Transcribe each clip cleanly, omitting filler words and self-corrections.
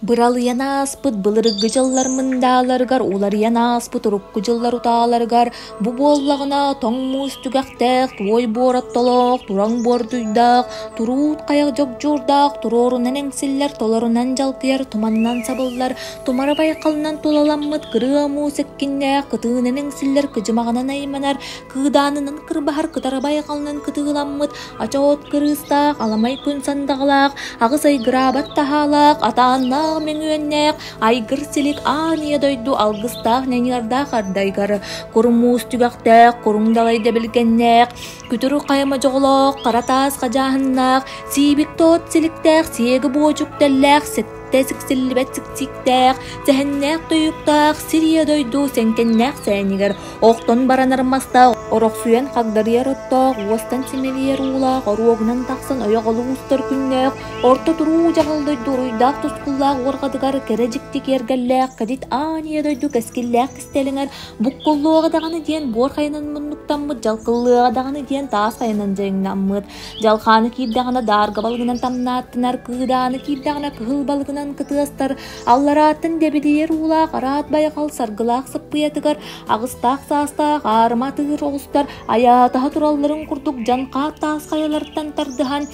Быралыйан ааспыт былыргы дьыллар мындааларыгар, уларыйан ааспыт урукку дьыллар утааларыгар бу буоллаҕына тоҥ муус түгэхтээх, туой буор оттолоох, тураҥ буордуйдаах, туруут хайах дьогдьуурдаах, туруорунан эҥсиллэр, толорунан дьалкыйар, туманынан сабыллар, тумара байхалынан тулаламмыт, кырыа муус эккиннээх, кытыынан эҥсиллэр, кыдьымаҕынан айманар, кыыдаанынан кырбаһар, кытара байҕалынан кытыыламмыт, ача от кырыыстаах, аламай күн сандаҕалаах, аҕыс айгыраабат таһаалаах, атааннаах мөҥүөннээх, айгыр силик аан ийэ дойду алгыстаах ньаньыардаах ардайгар, курумуус түгэхтээх, куруҥ далай дэбилгэннээх, күтүр хайа модьоҕолоох, хара таас хадьааһыннаах, сиибик тоот силиктээх, сиэги буочук тэллээх, сэттэ сиксиллибэт сиксиктээх, сэһэннээх тойуктаах, сир ийэ дойду сэҥкэннээх сээнигэр Охтон баранар мастаах, орохсуйан хагдарыйар оттоох, уостан симэлийэр уулаах, оруогунан тахсан ойоҕолуу устар күннээх, орто туруу дьаҕыл дойду уруйдаах тускуллаах уорҕатыгар кэрэ дьикти киэргэллээх кадит аан ийэ дойду кэскиллээх кистэлэҥэр буккуллуоҕа даҕаны диэн буор хайанан муннуктаммыт, дьалкыллыаҕа даҕаны диэн таас хайанан дьайыҥнаммыт, дьалхааны киирдэҕинэ даарга балыгынан тамнааттанар, кыыдааны киирдэҕинэ кыһыл балыгынан кытыастар, алларааттан дэбилийэр уулаах араат байҕал саргылаах сыппыйатыгар аҕыстаах саастаах аарыма атыыр оҕустар айаатаһа туралларын курдук дьаҥхаат таас хайаларыттан тардыһан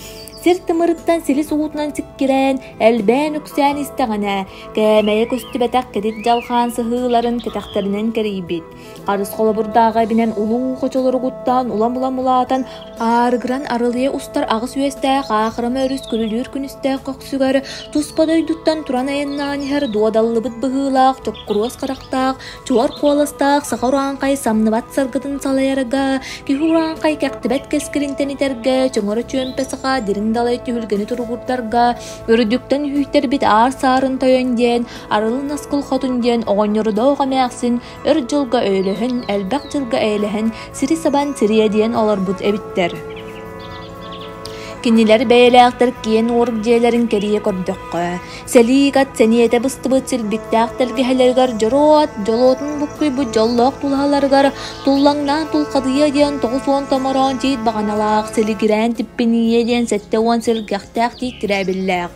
сир тымырыттан силис уутунан сиккирээн элбээн үксээн истэҕинэ кээмэйэ көстүбэтэх кэтит дьалхаан сыһыыларын кэтэхтэринэн кэрийбит Харыс холобурдааҕы эбинэн улуу хочолору куттаан улам-улам улаатан, аарыгыран арылыйа устар аҕыс үөстээх аахырама өрүс күрүлүүр күнүстээх көхсүгэр туспа дойдуттан туран айаннаан иһэр дуодаллыбыт быһыылаах, чоккуруос харахтаах, чуор куоластаах саха урааҥхай самныбат саргытын салайарга, киһи урааҥхай кэхтибэт кэскилин тэнитэргэ, чөҥөрө чүөмпэ саха дириҥ далай түһүлгэни туругурдарга, үрдүктэн үһүйтэрбит аар саарын тойон диэн, арылы наскыл хотун диэн оҕонньордоох эмээхсин Өр дьылга өйөлөһөн, элбэх дьылга эйэлэһэн, сири сабан сириэ диэн олорбут эбиттэр. Кинилэр бэйэлээхтэр киэн уорук дьиэлэрин кэрийэ көрдөххө, сэлиик ат сэниэтэ быстыбыт силбиктээх тэлгэһэлэригэр дьоруо ат дьолуотун буккуйбут дьоллоох тулаһаларыгар туллаҥнаан тулхадыйа диэн 90 томороон тиит баҕаналаах, силигирээн типпинийэ диэн 70 силгэхтээх тиит тирээбиллээх.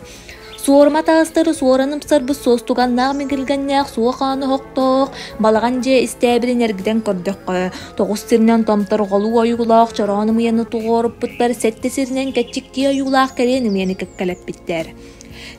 Суорума таастары суоран ыпсарбыт суостуганнаах мигилгэннээх суох ааны оһохтоох балаҕан дьиэ истээбилин эргитэн көрдөххө, тоҕус сиринэн томторҕолуу ойуулаах чороон ымыйаны туруоруппуттар, сэттэ сиринэн кэччиктии ойуулаах кэриэн ымыйаны кэккэлэппиттэр.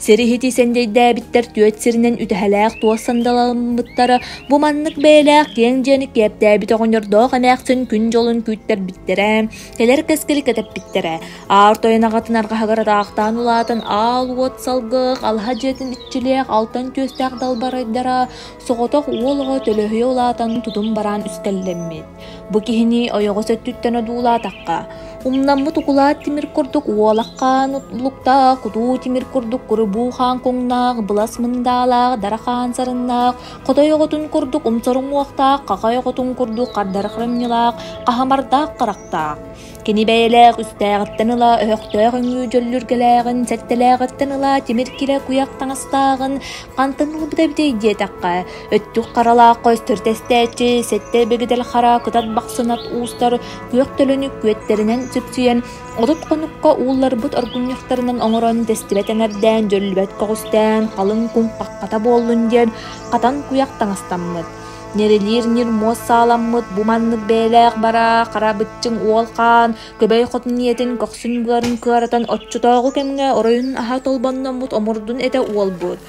Сир иһити сэндэйдээбиттэр түөрт сиринэн үтэһэлээх туос сандаламмыттара бу маннык бэйэлээх киэҥ дьиэни киэптээбит оҕонньордоох эмээхсин күн дьолун күүттэрбиттэрэ, кэлэр кэскили кэтэппиттэрэ. Аар тойон аҕатын арҕаһыгар атаахтаан улаатан аал уот салгых, алаһа дьиэтин иччилээх алтан түөстээх далбарайдара соҕотох уол оҕо төлөһүйэ улаатан тутум бараан үскэллэммит. Бу киһини ойоҕос өттүттэн одуулаатахха, умнаммыт укулаат тимир курдук уолах хаан улуктаах, кутуу тимир курдук курубуу хаан куҥнаах, былас мындаалаах, дара хаан сарыннаах, хотой оҕотун курдук умсар уҥуохтаах, хахай оҕотун курдук хардары харамньылаах, хаһамардаах харахтаах. Кини бэйэлээх үстээҕиттэн ыла өһөхтөөх үҥүү дьөллүргэлээҕин, сэттэлээҕиттэн ыла тимир кирэ куйах таҥастааҕын хантан ылбыта эбитэй диэтэххэ, өттүк харалаах көстөр тэстээччи, сэттэ бигидэл хара кытат бахсынат уустар күөх төлөнү күөттэринэн сүпсүйэн, 30 хонукка уулларбыт оргунньахтарынан оҥорон тэстибэт эҥэрдээн, дьөллүбэт көҕүстээн, халыҥ куҥ хаххата буоллун диэн хатан куйах таҥастаммыт. Ньирилиир ньир муос сааламмыт бу маннык бэйэлээх бараа хара быччыҥ уол хаан көбөй хотун ийэтин көхсүн быарын кыаратан оччотооҕу кэмҥэ оройун аһа толбонноммут омурдун этэ уолбут.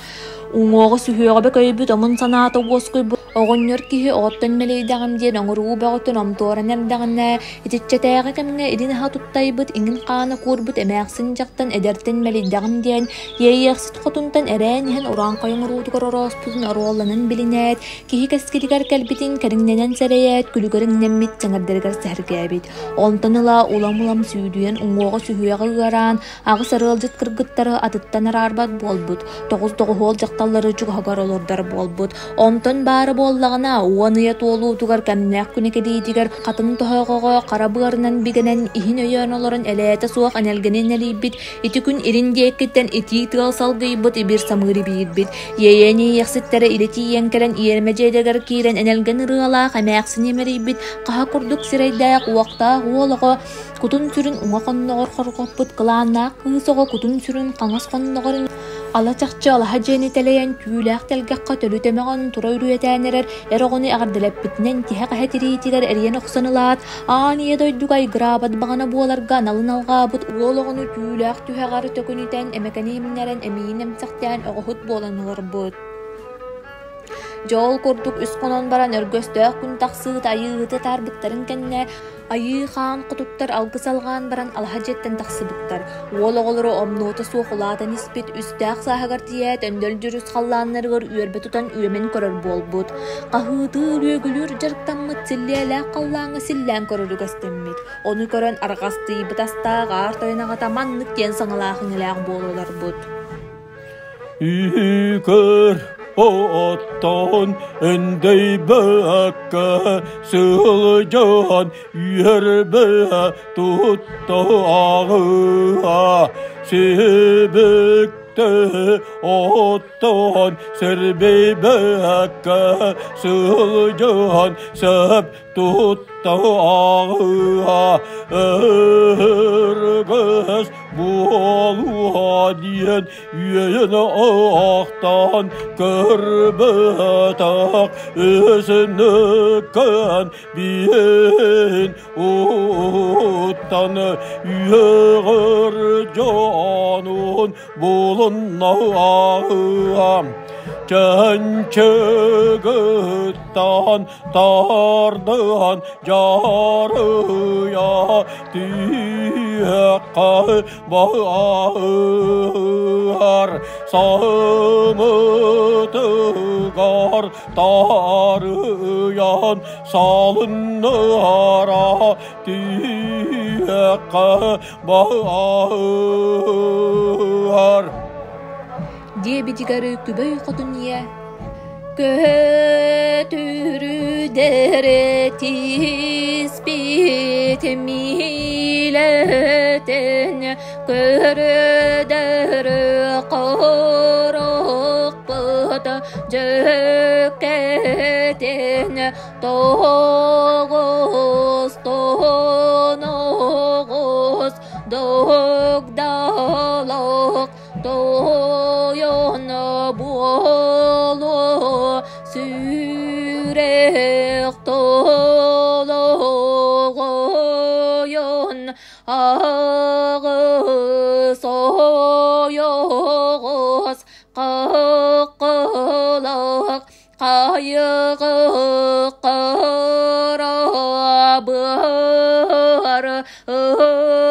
Уҥуоҕа сүһүөҕэ бөкөйбүт омун санаата уоскуйбут оҕонньор киһи оҕоттон мэлийдэҕим диэн оҥоруу бөҕөтүн омтуоран эрдэҕинэ итиччэтээҕи кэмҥэ илин аһа туттайбыт иҥин хаана куурбут эмээхсин дьахтан эдэртэн мэлийдэҕим диэн Иэйиэхсит хотунтан эрээн иһэн урааҥхай оҥоруутугар орооспутун оруолланан билинээт, киһи кэскилигэр кэлбитин кэриҥнэнэн сэрэйээт, күлүгэр иҥнэммит сэҥэрдэригэр сэһэргээбит. Онтон ыла улам-улам сүүдүйэн уҥуоҕа-сүһүөҕэ ыараан, аҕыс арыалдьыт кыргыттары атыттан араарбат буолбут, тоҕус доҕуһуол дьахталлары чугаһыгар олордор буолбут. Онтон баара буолла буоллаҕына, уон ыйа туолуутугар кэмнээх күнэ кэлиитигэр хатыҥ тоһоҕоҕо хара быарынан бигэнэн иһин өйөөн олорон элээтэ суох энэлгэни энэлийбит, ити күн илин диэкиттэн итии тыал салгыйбыт ибир самыыр ибиирбит. Иэйэн иэйэхситтэрэ илэ тиийэн кэлэн иэрмэ дьиэлэригэр киирэн энэлгэн ырыалаах эмээхсини имэрийбит, хаһа курдук сирэйдээх уохтаах уол оҕо кутун-сүрүн уҥа хонноҕор хорҕоппут кылааннаах кыыс оҕо кутун-сүрүн хаҥас хонноҕор ала чахчы алаһа дьиэни тэлэйэн түүлээх тэлгэххэ төлү төмөҕөн тура үрүөтээн эрэр эр оҕону эҕэрдэлэппитинэн тиһэх эһэ тириитигэр эрийэн охсон ылаат, аан ийэ дойдуга айгыраабат баҕана буоларга аналын алҕаабыт уол оҕону түүлээх түһэҕэр төкүнүтэн эмэкэни имнэрэн эмиийин эмсэхтээн оҕоһут буолан олорбут. Дьэ ол курдук үс хонон баран өргөстөөх күн тахсыыта айыыһыты атаарбыттарын кэннэ Айыы хаан хотуттар алгыс алҕаан баран алаһа дьиэттэн тахсыбыттар. Уол оҕолоро омнуота суох улаатан испит үстээх сааһыгар тиийээт өндөл дьүрүс халлааннарыгар үөрбэ тутан үөмэн көрөр буолбут. Хаһыытыыр, үөгүлүүр дьарыктаммыт силлиэлээх халлааҥҥа силлээн көрөр үгэстэммит. Ону көрөн арҕастыйбыт астаах аар тойон аҕата маннык диэн саҥалаах-иҥэлээх буолаларбыт. Үкэр оттон өндөйбөккө сылдьан үөрбэ туттаҕа сибикте оттон сэрбэйбэккэ сылдьан сөп туттаҕа өргөс буолуо диэн үөйэн ахтан көрбөтөх өсөнөкөн биэн уттан үөҕэр дьонун булуннаҕа чанчыгыттан тардыан дьарыйа түһэххэ баар самытыгар таарыйан салыннара түһэххэ баар Диэбитигэр Күбэй хотун ийэ Көтүрүдэр тииспит миилэтин көрөдөр хорохпут дьөккэтин тоҕус тоноҕус догдалох Тойон буолуо сүрэх толоҕойон аҕыс ойоҕос қыққылақ Хайығы қырабыр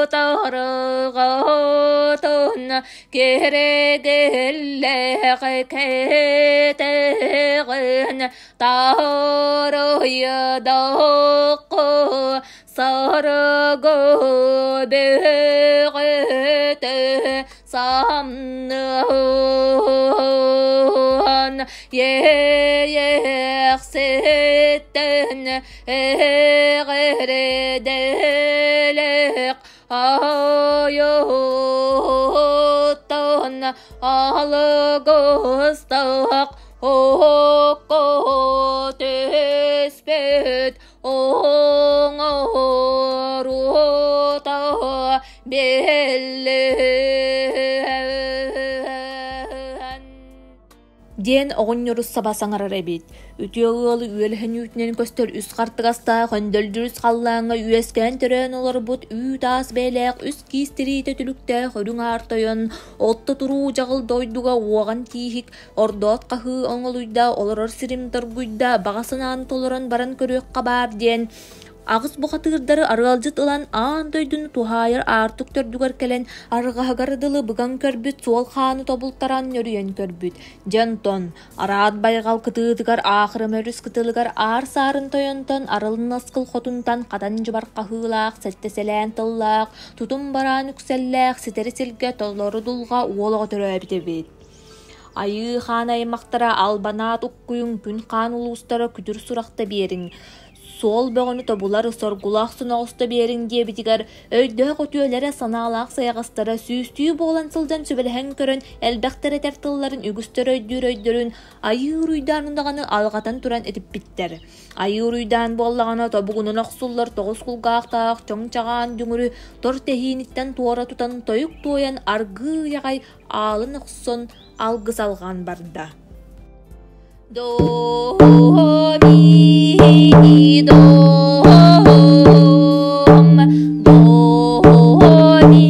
ытарҕатын кэрэгиллэх кэтэҕин таарыйдахха саргы бөҕөтө Самныһан иэйэхситтэн эҕэрдэлэх айыһыттан алгыстаах окко түспүт оҥорута биллэн диэн оҕонньору саба саҥарар эбит. Үтүө ыалы үөлэһин үүтүнэн көстөр үс хартыгастаах өндөлдүрүс халлааҥҥа үөскээн төрөөн олорбут үүт-аас бэйэлээх үс киис тириитэ түлүктээх үрүҥ аар тойон отто туруу дьаҕыл дойдуга уоҕан тииһик ордоот хаһыы оҥолуйда олорор сирим доргуйда баҕа санааны толорон баран көрүөххэ баар диэн Аҕыс бухатыырдары арыалдьыт ылан аан дойдуну туһаайар аартык төрдүгэр кэлэн арҕаһыгар дылы быган көрбүт суол хааны тобултаран нөрүйэн көрбүт. Дьэ онтон, араат байҕал кытыытыгар аахырым өрүс кытылыгар аар саарын тойонтон арылын аскыл хотунтан хатан дьыбар хаһыылаах сэттэ сэлээн тыллаах тутум бараан үксэллээх ситэри силгэ толору дулҕа уол оҕо төрөөбүт эбит. Айыы хаан аймахтара албанаат уккуйуҥ, күн хаан улуустара күтүр сурахта биэриҥ, суол бөҕөнү тобулар соргулаах соноҕосто биэриҥ диэбитигэр өйдөөх үтүөлэрэ, санаалаах сайаҕастара сүүстүү буолан сылдьан сүбэлэһэн көрөн элбэхтэр этэр тылларын үгүстэр өйдүүр өйдөрүн айыы уруйдаан даҕаны алҕатан туран этиппиттэр. Айыы уруйдаан буоллаҕына тобугунан охсуллар тоҕус кулгаахтаах чоҥ чаҕаан дүҥүрү тор тэһииниттэн туора тутан тойук туойан аргыый аҕай аалын охсон алгыс алҕаан барда. До ми до до ми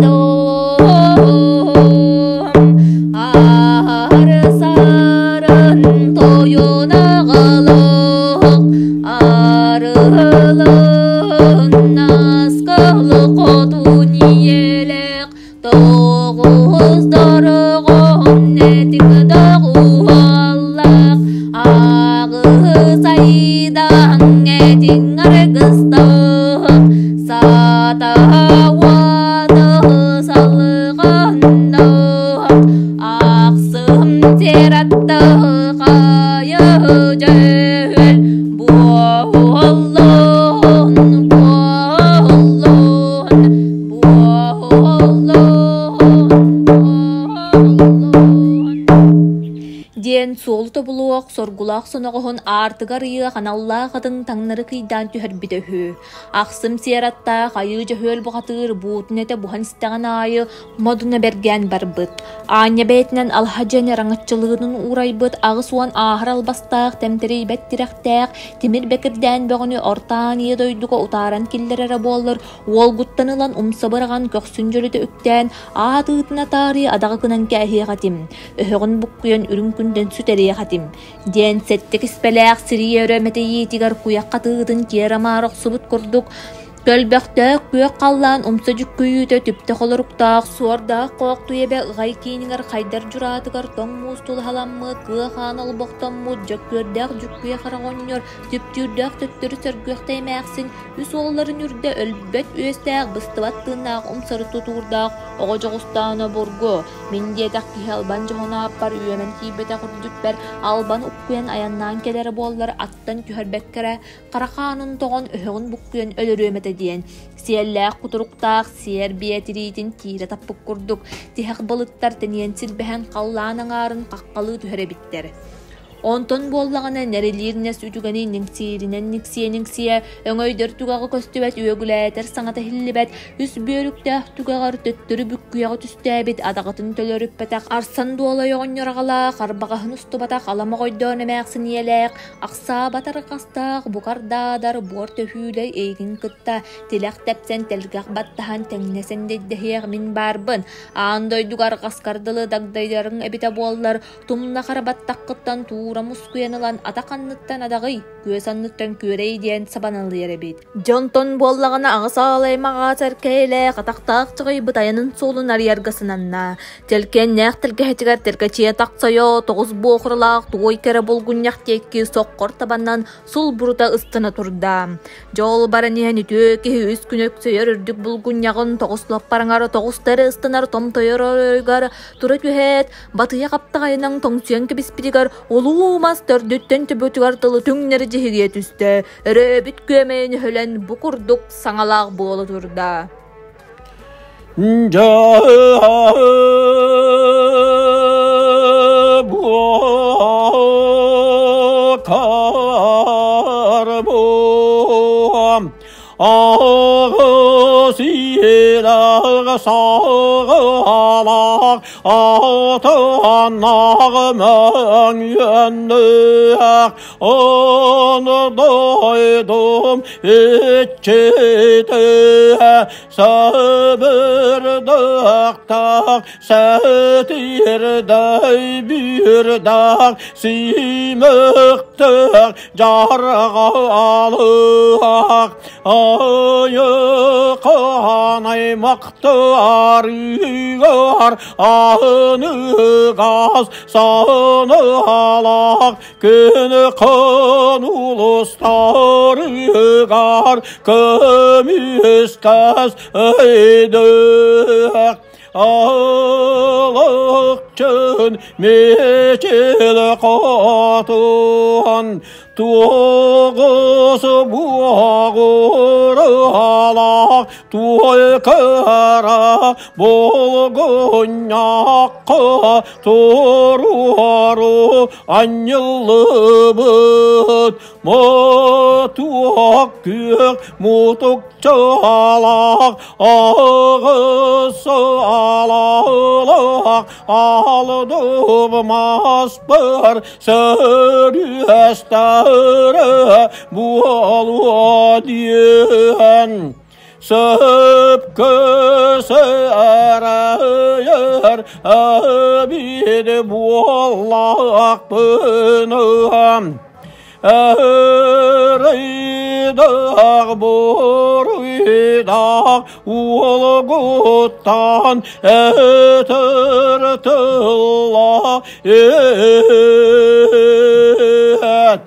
до Аар-сарын тойон аҕалык арылын наскалы хотун ийэлээх тоҕус дорҕоон этиҥ доҕуһуоллаах аҕыс айдаҥ этиҥ аргыстаах сатауаны салҕаннаах ахсым тиэрэтте хайы дьөһүөл буоллун буоллун буоллун буоллун диэн суолу тобулуох, соргулаах соноҕоһун аартыгар ыйыах аналлаах атын таҥнары кыйдаан түһэрбитэ үһү. Ахсым сиэр аттаах айыы дьөһүөл бухатыыр буутун этэ буһан истэҕин аайы модуна бэргээн барбыт. Аанньа бэйэтинэн алаһа дьиэни араҥаччылыырын уурайбыт 80 ааһар албастаах тэмтэрийбэт тирэхтээх тимир бэкирдээн бөҕөнү орто аан ийэ дойдуга утааран киллэрэрэ буоллар уолгуттан ылан умса быраҕан көхсүн дьөлүтэ үктээн аат ыытына таарыйа адаҕа гынан кээһиэх этим, өһөҕүн буккуйан үрүҥ күнтэн сүтэриэх этим диэн сэттэ киспэлээх сирийэ өрө мэтийиитигэр куйах хатыытын киэр амаар охсубут курдук Көлбөхтөөх күөх халлаан умса дьүккүйүүтэ түптэ холоруктаах, суордаах хоохтуй эбэ ыҕай киинигэр хайдар дьураатыгар тоҥ муус тулаһаламмыт, кыа хаан олбохтоммут, дьөккүөрдээх дьүккүйэ хараҕонньор, түптүүрдээх төттөрү сөргүөхтэй эмээхсин үс уолларын үрдэ өлбөт үөстээх, быстыбат тыыннаах умсары тутуурдаах оҕо дьоҕустаан обургу, мин диэтэх киһи албан дьоһунааппар үөмэн киирбэтэх үрдүкпэр албан уккуйан айаннаан кэлэрэ буоллар аттан түһэрбэккэ эрэ хара хаанын тоҕон өһөҕүн буккуйан өлөрүөм этэ диэн сиэллээх кутуруктаах сиэр биэ тириитин киирэ таппыт курдук тиһэх балыктар тэнийэн силбэһэн халлаан аҥаарын хаххалыы түһэр эбиттэр. Онтон буоллаҕына нэрилиир нэс үтүгэни ниҥсииринэн никсиэ-никсиэ, өҥөйдөр түгэҕэ көстүбэт үөгүлээтэр саҥата иһиллибэт, үс бүөрүктээх түгэҕэр төттөрү бүккүйэҕэ түстээбит адаҕатын төлөрүппэтэх арсан дуолай оҕонньор аҕалаах, арбаҕаһын устубатах ала моҕойдоон эмээхсин ийэлээх, Ахсаабат арҕастаах букардаадар буор төһүүлэй эйигин кытта тилэх тэпсэн тэлгэх баттаһан тэҥнэ сэндэйдэһиэх мин баарбын. Аан дойдуга арҕаскар дылы дагдайдарыҥ эбитэ буоллар, тумна хара баттаххыттан туура мускуйан ылан атах анныттан адаҕый, күөс анныттан күөрэй диэн сабаналыйар эбит. Дьонтон буоллаҕына аҕыс аалай маҕаас эркээлээх атахтаах чаҕыйбыт айанын суолун арыйарга сананна. Тэлкэннээх тэлгэһэтигэр тэлгэчийэ тахсайо, тоҕус буохуралаах туой кэрэ булгунньах диэки соххор табанан сулбурута ыстана турда. Дьол баран иһэн үтүө киһи үс күн өксөйөр үрдүк булгунньаҕын тоҕус лаппараҥар тоҕустары ыстанар томтойор оройугар тура түһээт, батыйа хаптаҕайынан тоҥсуйан кэбиспитигэр улуу мас төрдүттэн төбөтүгэр тылы түҥнэри дьиһигийэ түстэ, өрөөбүт күөмэйин өһүлэн бу курдук саҥалаах буола турда. Дойдум иччитэ Сабырдахтах сэтирдай бирдах симыктых жарғалых айыққан аймақтарыгар аныгас саналақ күні қан ұлыстарыгар көмүскәс өйдөх алык Чын мечел хотун туоҕус буоҕуралаах туой кыра булгунньахха туруору анньыллыбыт мотуок күөх мутукчалаах аҕыс алалаах алдубмаспар сөрүөстэрэ буолуо диэн сөпкө сэрайар эбит буоллахпына Эрэйдээх буруйдаах уолгуттан этэр тылла эт.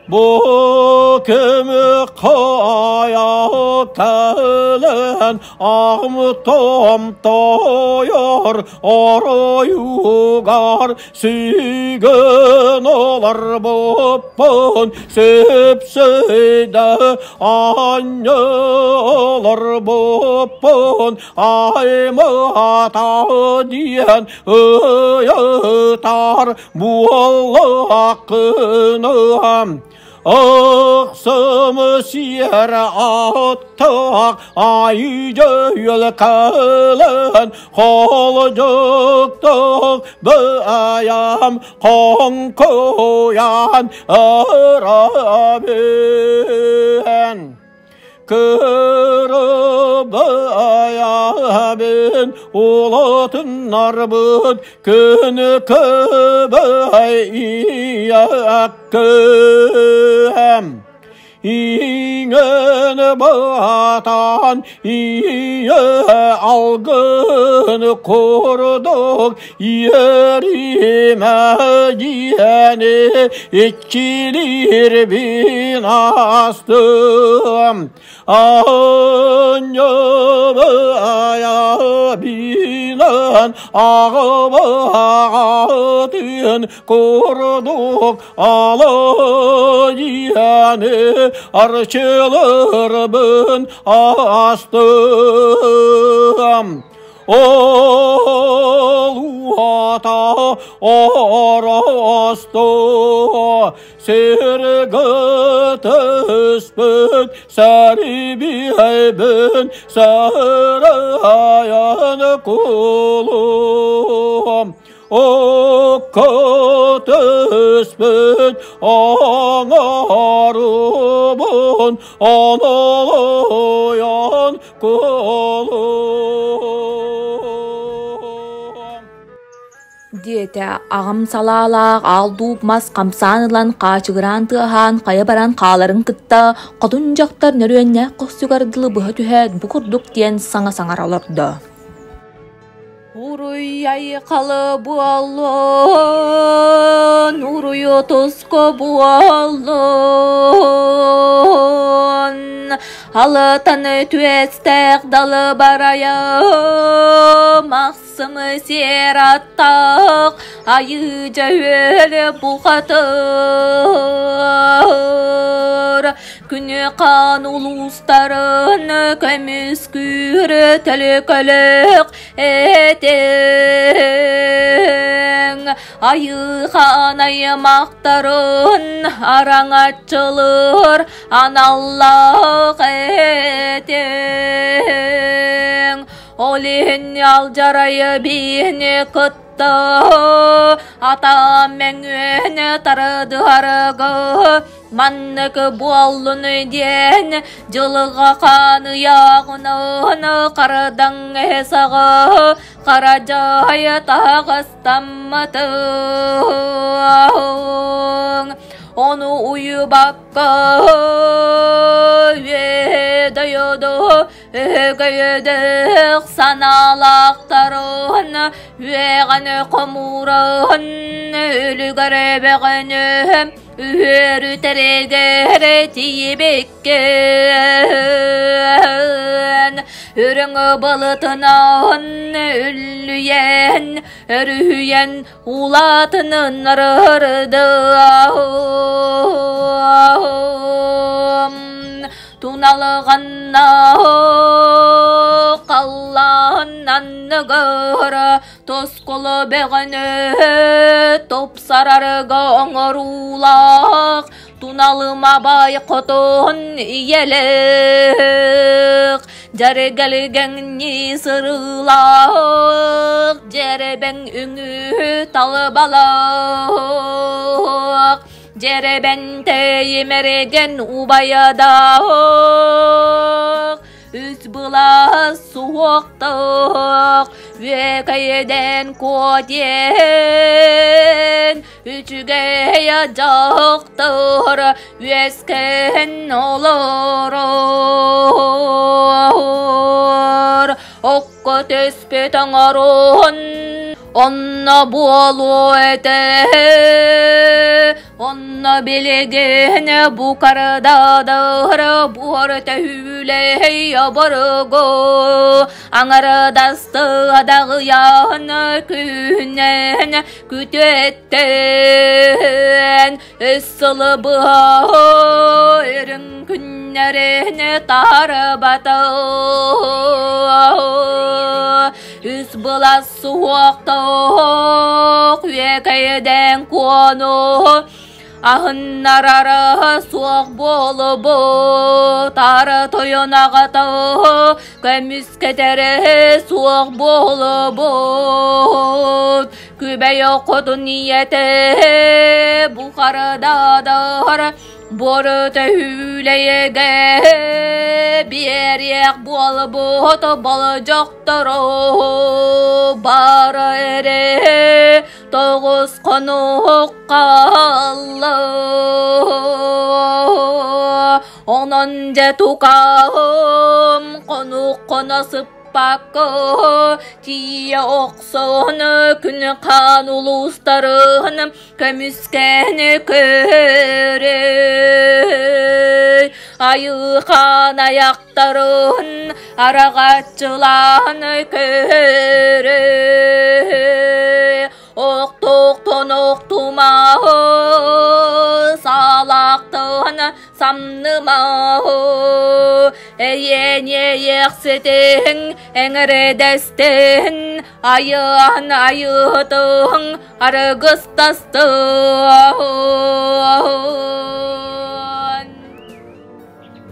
Бу кэми хайа кэлэн аҕам томтойор оройугар Сүйгөн олорбуппун сүпсүйдэ анньолорбуппун аймата диэн ыйытар буоллаххына Ыксым сиэр аттаах айдьөйөл кэлэн холдьуктук быайам хоҥкуйан ырабын. Кырыбайабын улатыннарбыт күн көбөй ийэккэм. Иҥэн батан ийэ алгын курдук иэримэ диэни иччилиирбин астым. Анньыбайабинан аҕабаҕатын курдук ала диэни арчылырбын астым. Ол уота оросто сиргэ түспүт сарибиэйбин сарайан кулум. Окко түспүт оҥорубун онолуйан кулум. Диэтэ аҕам салаалаах аал дууп мас хамсаан ылан хаачыгыраан тыаһаан хайа баран хааларын кытта хотун дьахтар нөрүөннээх көхсүгэр дылы быһа түһээт бу курдук диэн саҥа саҥара олордо. Уруй айхалы буоллун, уруйу туску буоллун, алытаны түөстээх далы барайым, ахсымы сиэр аттаах, айыы дьөһүөл бухатыр. Күнү хаан улуустарын көмүскүүр төлөкөлөөх этиҥ айыы-хаан аймахтарын араҥаччылыыр аналлаах этиҥ ол иһин алдьарайы бииһини кытта атаам мөҥүөн тарыдыһарга Маннык буоллун диэн дьылҕа хаан ыйааҕынан харадаҥ эһэ саҕа хара дьай таһаҕастаммытыҥ. Ону уйбакка үөһэ дойду өһөгөйдөөх санаалаахтарын үөҕэн хомууран үлүгэр бөҕөнү. Үһүөрүтэригэр тиийбиккин, үрүҥ былытынан үллүйэн, өрүһүйэн улаатыннарырдым. Туналҕанна халлаан анныгар Тосколо бөҕөнү тупсарарга оҥоруулаах, туналыма баай хотун ийэлээх, дьэргэлгэҥнии сырыылаах, дьэрэбэҥ үҥүү талбалаах, дьэрэбэнтэй мэргэн убайадаах, Үс былаас суһуохтаах үөкэйдэн куо диэн үчүгэй дьахтар үөскээн олорор. Окко түспүт оҥорун онно буолуо этэ. Онно билигин бу кардаадыр буор төһүүлэй обургу аҥардасты адаҕыйан күнэн күтүөттэн үс сылы быһа үрүҥ күннэрин таарбата үс былас Суһуохтаах үөкэйдээн куону аһыннарара суох буолубут, ара тойон аҕата көмүскэтэрэ суох буолубут, күбэй хотун ийэтэ бухарададар Буору-төһүүлэйэгэ биэриэх буолбут болдьохтору бара эрэ 9 хонук хаалла. Онон дьэ тукаам хонук хоно сыппакка тиийэ охсон күн хаан улуустарын көмүскээн көрөй айыыхан аяқтарын араҕаччылаан көрөй охтуохтун охтума салаахтын самныма эйиэниэйиэхситиҥ эҥэрэдэстин айыан айыытыҥ арыгыстастын.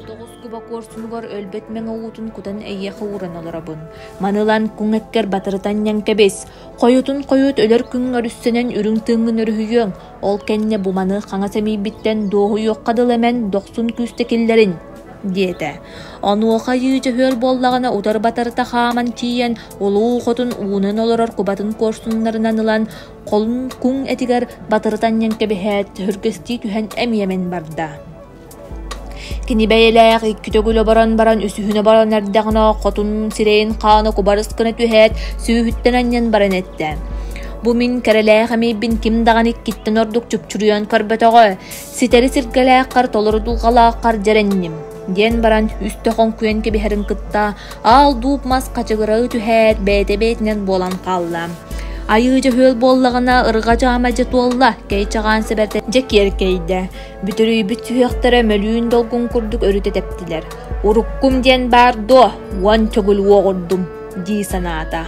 9 куба куорсунугар өлбөт мэҥэ уутун кутан эйиэхэ ууран олоробун. Маны ылан куҥ эккэр батарытан ньэҥкэбис. Хойутун хойут өлөр күҥ өрүссэнэн үрүҥ тыыҥҥын өрүһүйүөҥ. Ол кэннэ бу маны хаҥас эмиийбиттэн дуоһуйуохха дылы эмэн дохсун күүстэ киллэрин диэтэ. Онуоха айыы дьөһүөл буоллаҕына утары батарыта хааман тиийэн, улуу хотун уунан олорор кубатын куорсуннарынан ылан, холун куҥ этигэр батарытан ньэҥкэбиһээт, төһүргэстии түһэн эмиэмэн барда. Кини бэйэлээх икки төгүл оборон баран үсүһүн оборон эрдэҕинэ хотун сирэйин хаана кубарыс гына түһээт, сүүһүттэн анньан баран эттэ: «Бу мин кэрэлээх эмиийбин ким даҕаны иккиттэн ордук чупчуруйан көрбөтөҕө, ситэри сиргэлээххэр толору дулҕалааххар дьэрэнним» диэн баран үстэ хоҥкуйан кэбиһэрин кытта аал дууп мас хачыгырыы түһээт бэйэтэ бэйэтинэн буолан хаалла. Айыы дьөһүөл буоллаҕына ырҕа дьаама дьэ туолла, кэй чаҕаан сэбэртэ дьэ киэркэйдэ. Бүтүрүйбүт сүһүөхтэрэ мөлүүн долгун курдук өрүтэ тэптилэр. «Уруккум диэн баар дуо, 10 төгүл уоҕурдум» дии санаата.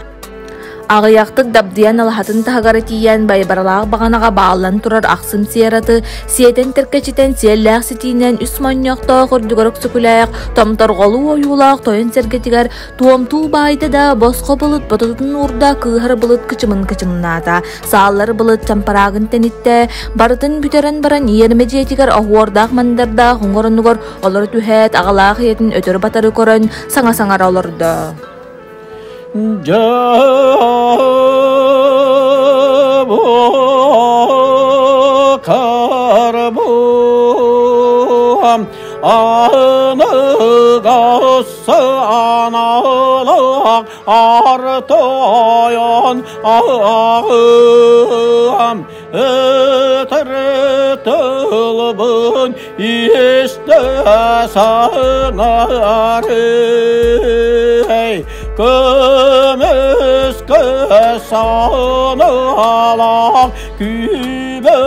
Аҕыйахтык дабдыйан алаһатын таһыгар тиийэн байбаралаах баҕанаҕа бааллан турар ахсым сиэраты сиэтэн тэркэчитэн сиэллээх ситиинэн үс монньохтоох үрдүгэр өксөкүлээх томторҕолуу ойуулаах тойон сэргэтигэр туомтуу баайда да босхо былыт бототун уурда кыыһар былыт кычымын кычымнаата сааллар былыт чампараагын тэниттэ барытын бүтэрэн баран иэрмэ дьиэтигэр оһуордаах мандардаах уҥар оннугар олоро түһээт аҕалаах ийэтин өтөрү-батары көрөн саҥа саҥара олордо. Дьабы карбу аныгас аналах артойон ағым ытыртылбын исте саңарый көмүскө саналақ күйбі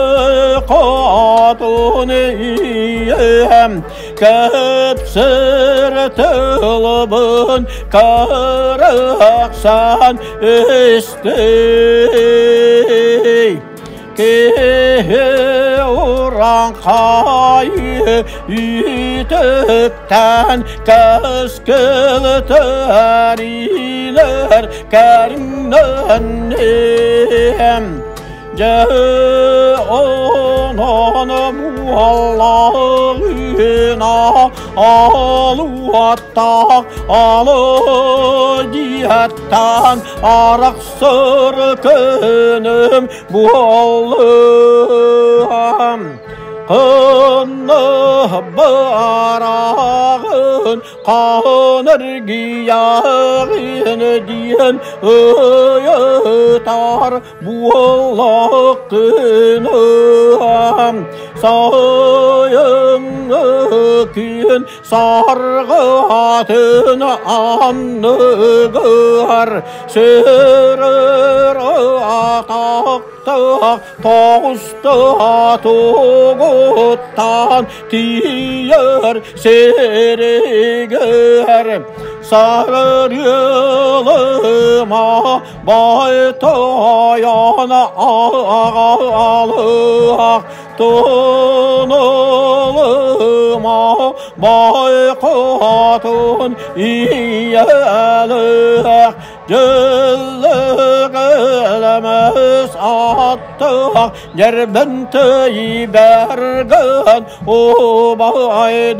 қатын ием кепсір тылбын қырықсан истей Киһи ураңхай үтүктэн кэскил тэрилэр кэрнэнним Дьэ онон буоллаҕына алуаттаах алыдьыаттан арахсар күнүм буоллум. Кынны барағын қаныргияғын диэн ыйытар буоллаххыным сайыҥҥы күн саргатын анныгар сөрөр атақтақ тоғысты тугуттан тиер серигер сарылыма байтаян ағалақ тунулыма байқатын иелік Дьыллыгылымыс аттаах дьэрбэнтэй бэргэн убайдаах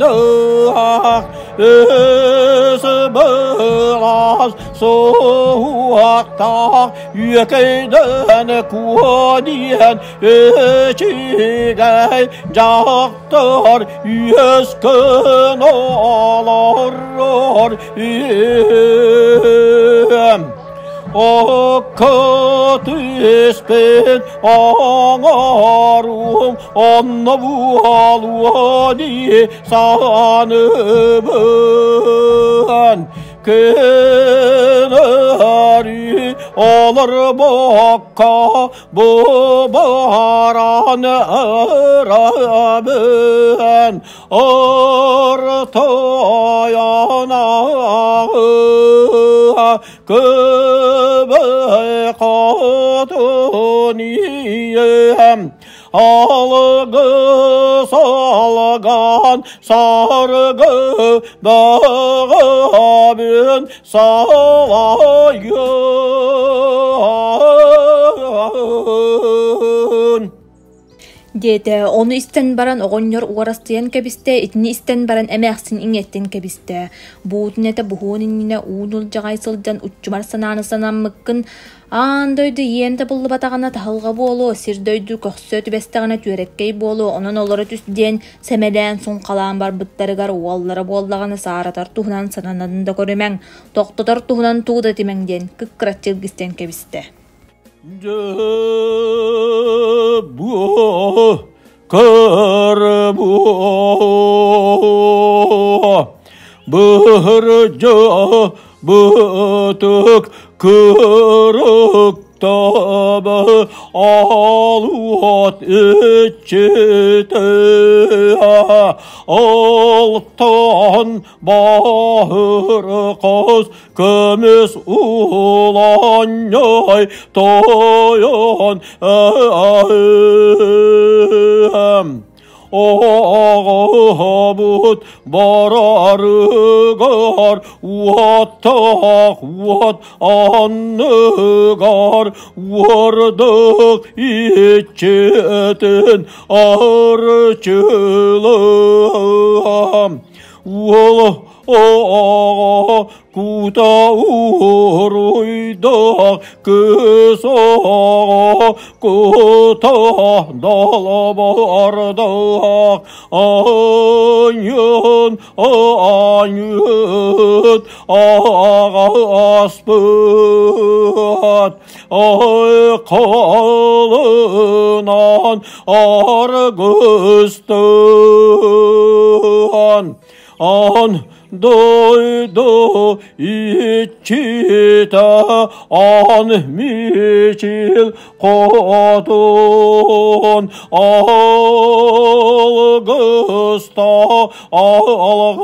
өс былас суохтаах үөкэйдэн куо диэн үчүгэй дьахтар үөскэн олорор үөм Окко түспүт оҥоруум онно буолуо дии саныыбын. Күн өрүү олорбокко бу баран ырабын ортойон Көбөй хотун ием алгыс алган саргы бөҕөбүн салайын. Диэтэ, ону истэн баран оҕонньор уорастыйан кэбистэ, итини истэн баран эмээхсин иҥиэттэн кэбистэ. Буутун этэ буһуон иннинэ уу нулдьаҕай сылдьан уччумар санааны санаммыккын аан дойду иэн табыллыбатаҕына таһылҕа буолуо, сир дойду көхсө түбэстэҕинэ түөрэккэй буолуо, онон олоро түс диэн сэмэлээн суҥхалаан барбыттарыгар уоллара буоллаҕына сааратар туһунан сананан да көрүмэҥ, тохтотор туһунан тугу да этимэҥ диэн кыккыраччы илгистэн кэбистэ. Дьэ бу көр бу быһырдьа бытык кырыктабы алуот иччитэ алтан баһыр қыз көмүс уланньай тойон оҕобут барарыгар уоттаах уот анныгар уордук иччитин арчылыам Уол оҕо кута уруйдаах кыыс оҕо кута далбардаах аньын аньыт аҕаспыт ай халынан аргыстан ан дойду иччитэ ан мичил хотун алгыста алгым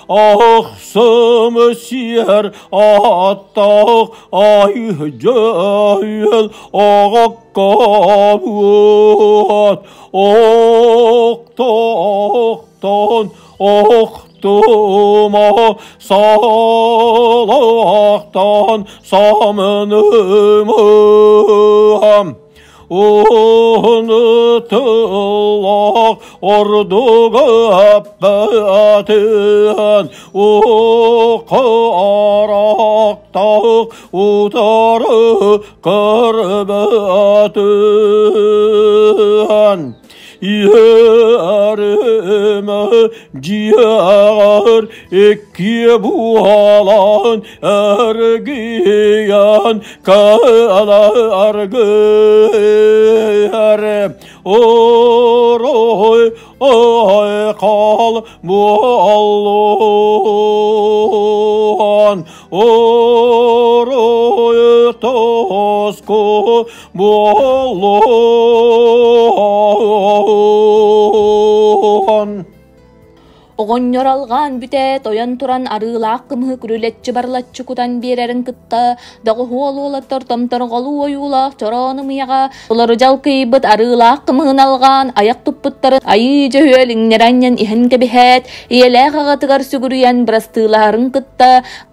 Ахсым сиэр аттаах ай дьөйүл оҕоккобуот Охтоохтон охтума салахтан самнымам Унутуллах ордуга эппэтин Ухарактах утары көрбөтүн Иэримэ дьиэҕэр иккиэ буолан эргийэн кэлэргэр Орой айхал буоллун Орой тоску буоллун. Оҕонньор алҕаан бүтээт, ойон туран арыылаах кымыһы күрүлэччи барылаччы кутан биэрэрин кытта, доҕуһуол уолаттар томторҕолуу ойуулаах чороон ымыйаҕа толору дьалкыйбыт арыылаах кымыһын алҕаан айах туппуттарын айыы дьөһүөл иҥнэри анньан иһэн кэбиһээт, ийэлээх аҕатыгар сүгүрүйэн бырастыылаһарын кытта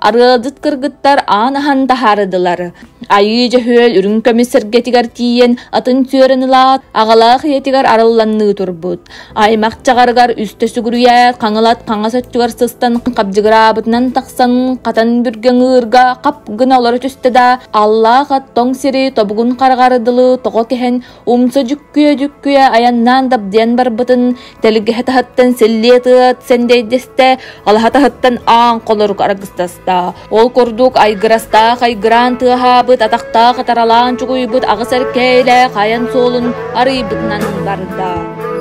арыалдьыт кыргыттар аан аһан таһаарыдылар. Айыы Дьөһүөл үрүҥ көмүс сэргэтигэр тиийэн атын сүөрэн ылаат, аҕалаах ийэтигэр арылланныы турбут. Аймах чаҕарыгар үстэ сүгүрүйээт, хаҥылат хаҥас өттүгэр сыстан хабдьыгыраабытынан тахсан, хатан бүргэҥ ыырга хап гына олоро түстэ да, аллаах ат тоҥ сири тобугун хараҕар дылы тоҕо кэһэн Умса дьүккүйэ-дьүккүйэ айаннаан дабдыйан барбытын тэлгэһэ таһыттан силлиэ тыат сэндэйдэстэ, алаһа таһыттан аан холорук аргыстаста. Ол курдук айгырастаах айгыраан тыаһаабыт, атахтаах атаралаан чугуйбут аҕыс эркээлээх айан суолун арыйбытынан барда.